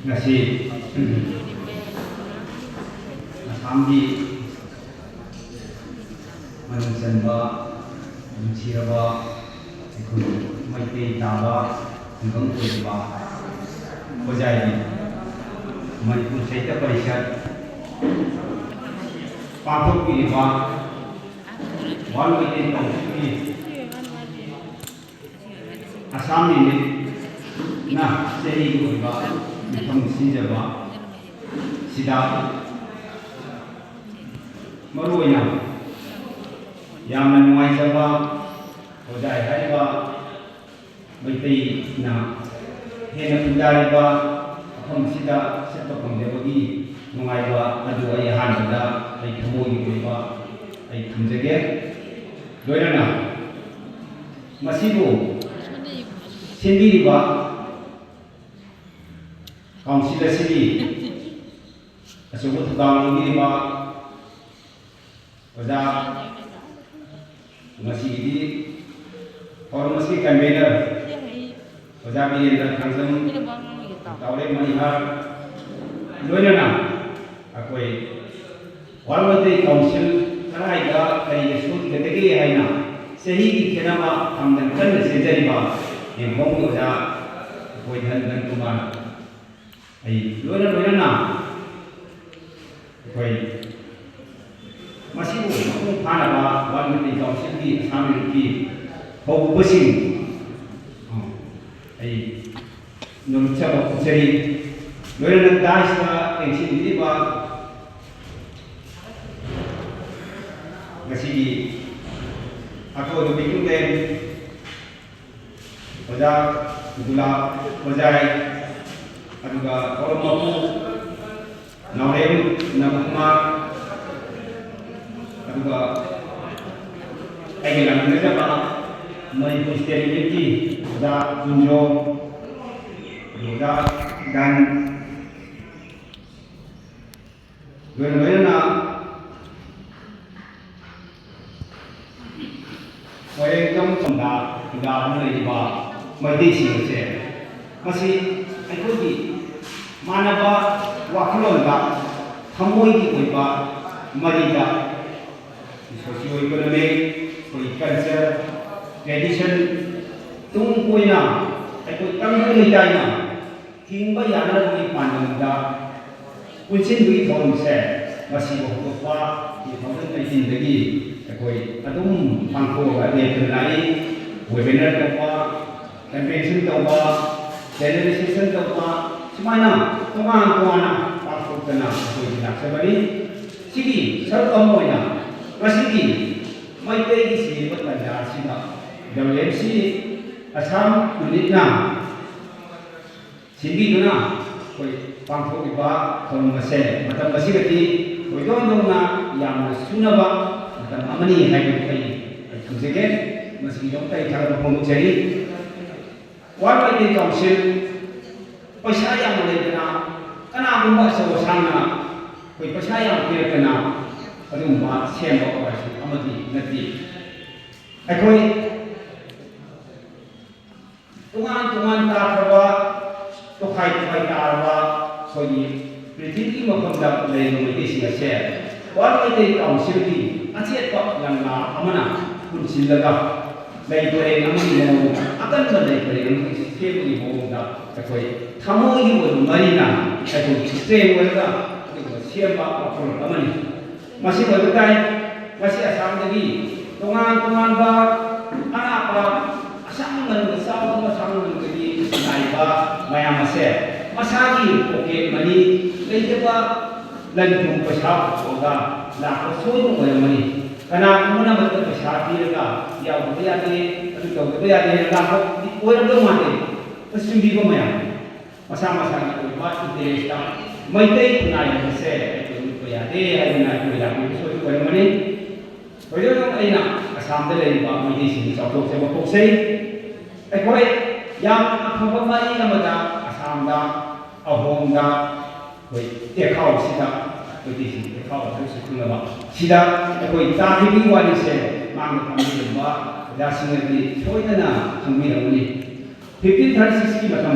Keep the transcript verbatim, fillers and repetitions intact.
ꯉꯁꯤ ꯑꯁꯥꯝꯒꯤ ꯃꯅꯨꯡ ꯆꯟꯕ ꯅꯨꯡꯁꯤꯔꯕ ꯑꯩꯈꯣꯏ ꯃꯩꯇꯩ ꯇꯥꯕ ꯈꯨꯡꯒꯪ ꯑꯣꯏꯔꯤꯕ ꯍꯣꯖꯥꯏꯒꯤ ꯃꯅꯤꯄꯨꯔ ꯁꯥꯍꯤꯇ꯭ꯌ ꯄꯔꯤꯁꯠ ꯄꯥꯡꯊꯣꯛꯄꯤꯔꯤꯕ ꯋꯥꯔꯜ ꯃꯩꯇꯩ ꯀꯥꯎꯟꯁꯤꯜꯒꯤ ꯑꯁꯥꯝ ꯌꯨꯅꯤꯠꯅ ꯆꯍꯤꯒꯤ ꯑꯣꯏꯕ ꯃꯤꯐꯝ ꯁꯤꯟꯖꯕ ꯁꯤꯗ ꯃꯔꯨꯑꯣꯏꯅ ꯌꯥꯝꯅ ꯅꯨꯡꯉꯥꯏꯖꯕ ꯍꯣꯖꯥꯏ ꯍꯥꯏꯔꯤꯕ ꯃꯩꯇꯩꯅ ꯍꯦꯟꯅ ꯈꯨꯟꯗꯥꯔꯤꯕ ꯃꯐꯝꯁꯤꯗ ꯆꯠꯄ ꯐꯪꯖꯕꯒꯤ ꯅꯨꯡꯉꯥꯏꯕ ꯑꯗꯨ ꯑꯩ ꯑꯍꯥꯟꯕꯗ ꯑꯩ ꯊꯃꯣꯏꯒꯤ ꯑꯣꯏꯕ ꯑꯩ ꯊꯝꯖꯒꯦ꯫ ꯂꯣꯏꯅꯅ ꯃꯁꯤꯕꯨ ꯁꯤꯟꯕꯤꯔꯤꯕ ꯀꯥꯎꯟꯁꯤꯜ ꯑꯁꯤꯒꯤ ꯑꯆꯧꯕ ꯊꯧꯗꯥꯡ ꯂꯧꯕꯤꯔꯤꯕ ꯑꯣꯖꯥ, ꯉꯁꯤꯒꯤꯗꯤ ꯊꯧꯔꯝ ꯑꯁꯤꯒꯤ ꯀꯟꯚꯦꯅꯔ ꯑꯣꯖꯥ ꯕꯤꯔꯦꯟꯗ꯭ꯔ ꯊꯥꯡꯖꯝ, ꯇꯥꯎꯔꯦ ꯃꯅꯤꯍꯥꯔ, ꯂꯣꯏꯅꯅ ꯑꯩꯈꯣꯏ ꯋꯥꯔꯜ ꯃꯩꯇꯩ ꯀꯥꯎꯟꯁꯤꯜ ꯀꯗꯥꯏꯗ ꯀꯔꯤꯗ ꯁꯣꯏꯒꯗꯒꯦ ꯍꯥꯏꯅ ꯆꯍꯤꯒꯤ ꯈꯦꯠꯅꯕ ꯊꯝꯗꯅ ꯀꯟꯅ ꯆꯦꯟꯖꯔꯤꯕ ꯌꯦꯡꯈꯣꯡꯒꯤ ꯑꯣꯖꯥ ꯑꯩꯈꯣꯏ ꯙꯟ ꯙꯟ ꯀꯨꯃꯥꯔ, ꯑꯩ ꯂꯣꯏꯅ ꯂꯣꯏꯅꯅ ꯑꯩꯈꯣꯏ ꯃꯁꯤꯕꯨ ꯃꯄꯨꯡ ꯐꯥꯅꯕ ꯋꯥꯔꯜ ꯃꯩꯇꯩ ꯀꯥꯎꯟꯁꯤꯜꯒꯤ ꯑꯁꯥꯝ ꯌꯨꯅꯤꯠꯀꯤ ꯍꯧꯔꯨꯕꯁꯤꯡ, ꯑ, ꯑꯩ ꯅꯣꯂꯨꯛꯆꯕ ꯎꯠꯆꯔꯤ꯫ ꯂꯣꯏꯅꯅ ꯗꯥꯏꯁꯇ ꯇꯦꯡꯁꯤꯟꯕꯤꯔꯤꯕ ꯉꯁꯤꯒꯤ ꯑꯀꯣꯏꯕ ꯃꯤꯀꯨꯞꯂꯦꯟ ꯑꯣꯖꯥ ꯒꯨꯂꯥꯞ ꯍꯣꯖꯥꯏ, ꯑꯗꯨꯒ ꯊꯧꯔꯝ ꯃꯄꯨ ꯅꯥꯎꯔꯦꯝ ꯅꯕꯀꯨꯃꯥꯔ, ꯑꯗꯨꯒ ꯑꯩꯒꯤ ꯂꯥꯛꯃꯤꯟꯅꯖꯕ ꯃꯅꯤꯄꯨꯔ ꯁ꯭ꯇꯦꯠ ꯌꯨꯅꯤꯠꯀꯤ ꯑꯣꯖꯥ ꯀꯨꯟꯖꯣ, ꯑꯗꯨ ꯑꯣꯖꯥ ꯗꯥꯟ, ꯂꯣꯏꯅ ꯂꯣꯏꯅꯅ ꯃꯣꯏꯔꯦꯡ ꯀꯝ ꯁꯣꯝꯗ ꯈꯨꯟꯗꯥꯗꯨꯅ ꯂꯩꯔꯤꯕ ꯃꯩꯇꯩꯁꯤꯡ ꯑꯁꯦ, ꯃꯁꯤ ꯑꯩꯈꯣꯏꯒꯤ ꯃꯥꯟꯅꯕ ꯋꯥꯈꯜꯂꯣꯟꯗ, ꯊꯃꯣꯏꯒꯤ ꯑꯣꯏꯕ ꯃꯔꯤꯗ, socio economic, ꯑꯩꯈꯣꯏ culture, tradition ꯇꯨꯡ ꯀꯣꯏꯅ ꯑꯩꯈꯣꯏ ꯇꯪꯗꯨ ꯂꯩꯇꯥꯏꯅ ꯍꯤꯡꯕ ꯌꯥꯅꯕꯒꯤ ꯄꯥꯟꯗꯝꯗ ꯄꯨꯟꯁꯤꯟꯕꯒꯤ ꯊꯧꯔꯝꯁꯦ ꯉꯁꯤꯕꯨ ꯍꯧꯗꯣꯛꯄ two thousand eighteenꯗꯒꯤ ꯑꯩꯈꯣꯏ ꯑꯗꯨꯝ ꯄꯥꯡꯊꯣꯛꯑꯒ ꯂꯦꯞꯇꯅ ꯂꯥꯛꯏ꯫ Webinar ꯇꯧꯕ, convention ꯇꯧꯕ, general session ꯇꯧꯕ, ꯁꯨꯃꯥꯏꯅ ꯇꯣꯉꯥꯟ ꯇꯣꯉꯥꯟꯅ ꯄꯥꯡꯊꯣꯛꯇꯅ ꯑꯩꯈꯣꯏꯒꯤ ꯂꯥꯛꯆꯕꯅꯤ꯫ ꯁꯤꯒꯤ ꯁꯔꯨꯛ ꯑꯃ ꯑꯣꯏꯅ ꯉꯁꯤꯒꯤ ꯃꯩꯇꯩꯒꯤ ꯁꯤꯔꯤꯕ ꯇꯥꯟꯖꯥ ꯑꯁꯤꯗ WMC ꯑꯁꯥꯝ ꯌꯨꯅꯤꯠꯅ ꯁꯤꯟꯕꯤꯗꯨꯅ ꯑꯩꯈꯣꯏ ꯄꯥꯡꯊꯣꯛꯂꯤꯕ ꯊꯧꯔꯝ ꯑꯁꯦ ꯃꯇꯝ ꯑꯁꯤꯒꯗꯤ ꯊꯣꯏꯗꯣꯛ ꯍꯦꯟꯗꯣꯛꯅ ꯌꯥꯝꯅ ꯁꯨꯅꯕ ꯃꯇꯝ ꯑꯃꯅꯤ ꯍꯥꯏꯕꯗꯨ ꯑꯩ ꯑꯩ ꯊꯝꯖꯒꯦ꯫ ꯃꯁꯤꯒꯤꯗꯃꯛꯇ ꯑꯩ ꯊꯥꯒꯠꯄ ꯐꯣꯡꯗꯣꯛꯆꯔꯤ꯫ World Meitei Council ꯄꯩꯁꯥ ꯌꯥꯝꯅ ꯂꯩꯗꯅ, ꯀꯅꯥꯒꯨꯝꯕ ꯑꯆꯧ ꯑꯁꯥꯡꯅ ꯑꯩꯈꯣꯏ ꯄꯩꯁꯥ ꯌꯥꯝ ꯄꯤꯔꯛꯇꯅ ꯑꯗꯨꯒꯨꯝꯕ ꯁꯦꯝꯕ ꯑꯣꯏꯔꯁꯨ ꯑꯃꯗꯤ ꯅꯠꯇꯦ꯫ ꯑꯩꯈꯣꯏ ꯇꯣꯉꯥꯟ ꯇꯣꯉꯥꯟ ꯇꯥꯈ꯭ꯔꯕ, ꯇꯣꯈꯥꯏ ꯇꯣꯈꯥꯏ ꯇꯥꯔꯕ ꯑꯩꯈꯣꯏꯒꯤ ꯄ꯭ꯔꯤꯊꯤꯕꯤꯒꯤ ꯃꯐꯝꯗ ꯂꯩꯔꯤꯕ ꯃꯩꯇꯩꯁꯤꯡ ꯑꯁꯦ World Meitei Councilꯒꯤ ꯑꯆꯦꯠꯄ ꯂꯪꯂꯥ ꯑꯃꯅ ꯄꯨꯟꯁꯤꯜꯂꯒ ꯂꯩ ꯄꯔꯦꯡ ꯑꯃꯒꯤ ꯃꯑꯣꯡꯗ, ꯑꯀꯟꯕ ꯂꯩ ꯄꯔꯦꯡ ꯑꯃꯒꯤ ꯁꯦꯝꯕꯒꯤ ꯃꯑꯣꯡꯗ ꯑꯩꯈꯣꯏ ꯊꯃꯣꯏꯒꯤ ꯑꯣꯏꯕ ꯃꯔꯤꯅ ꯑꯩꯈꯣꯏꯒꯤ strength ꯑꯣꯏꯔꯒ ꯑꯗꯨꯒꯨꯝꯕ ꯁꯦꯝꯕ ꯋꯥꯈꯜꯂꯣꯟ ꯑꯃꯅꯤ꯫ ꯃꯁꯤ ꯑꯣꯏꯕ ꯇꯥꯏ꯫ ꯉꯁꯤ ꯑꯁꯥꯝꯗꯒꯤ ꯇꯣꯉꯥꯟ ꯇꯣꯉꯥꯟꯕ ꯑꯔꯥꯞꯄ ꯑꯁꯥꯝꯒꯤ ꯃꯅꯨꯡꯗ ꯆꯥꯎꯈ꯭ꯔꯕ ꯑꯁꯥꯝꯒꯤ ꯃꯅꯨꯡꯗꯒꯤ ꯂꯥꯛꯏꯕ ꯃꯌꯥꯝ ꯑꯁꯦ ꯃꯁꯥꯒꯤ pocket money ꯂꯩꯖꯕ ꯂꯟ ꯊꯨꯝ ꯄꯩꯁꯥ ꯄꯨꯊꯣꯛꯑꯒ ꯂꯥꯛꯄ ꯁꯣꯏꯗꯅ ꯑꯣꯏꯔꯝꯒꯅꯤ꯫ ꯀꯅꯥꯒꯨꯝꯕꯅ ꯃꯗꯨꯗ ꯄꯩꯁꯥ ꯄꯤꯔꯒ ꯌꯥꯎꯗꯕ ꯌꯥꯗꯦ, ꯑꯗꯨ ꯇꯧꯗꯕ ꯌꯥꯗꯦ ꯍꯥꯏꯅ ꯂꯥꯛꯄ ꯑꯣꯏꯔꯝꯗꯧ ꯃꯥꯟꯗꯦ꯫ ꯃꯁꯤ ꯆꯨꯝꯕꯤꯕ ꯃꯌꯥꯝ ꯃꯁꯥ ꯃꯁꯥꯒꯤ ꯑꯣꯏꯕ interestꯇ ꯃꯩꯇꯩ ꯈꯨꯟꯅꯥꯏ ꯑꯃꯁꯦ ꯑꯩꯈꯣꯏ ꯃꯨꯠꯄ ꯌꯥꯗꯦ ꯍꯥꯏꯗꯅ ꯑꯩꯈꯣꯏ ꯂꯥꯛꯄꯤꯕ ꯁꯣꯏꯗꯅ ꯑꯣꯏꯔꯝꯒꯅꯤ꯫ ꯍꯧꯖꯤꯛ ꯍꯧꯖꯤꯛ ꯑꯩꯅ ꯑꯁꯥꯝꯗ ꯂꯩꯔꯤꯕ ꯃꯩꯇꯩꯁꯤꯡꯒꯤ ꯆꯥꯎꯊꯣꯛꯆꯕ ꯐꯣꯡꯖꯩ꯫ ꯑꯩꯈꯣꯏ ꯌꯥꯝꯅ ꯑꯐꯕ ꯃꯔꯤ ꯑꯃꯗ ꯑꯁꯥꯝꯗ, ꯑꯍꯣꯝꯗ, ꯑꯩꯈꯣꯏ ꯇꯦꯈꯥꯎꯁꯤꯗ, ꯃꯩꯇꯩꯁꯤꯡ ꯇꯦꯈꯥꯎ ꯍꯥꯏꯕꯁꯨ ꯈꯪꯅꯕ, ꯁꯤꯗ ꯑꯩꯈꯣꯏ ꯇꯥꯈꯤꯕꯒꯤ ꯋꯥꯔꯤꯁꯦ ꯃꯥꯡꯗ ꯐꯝꯕꯤꯔꯝꯕ ꯑꯣꯖꯥꯁꯤꯡꯅꯗꯤ ꯁꯣꯏꯗꯅ ꯈꯪꯕꯤꯔꯝꯒꯅꯤ꯫ Fifteen thirty sixꯀꯤ ꯃꯇꯝ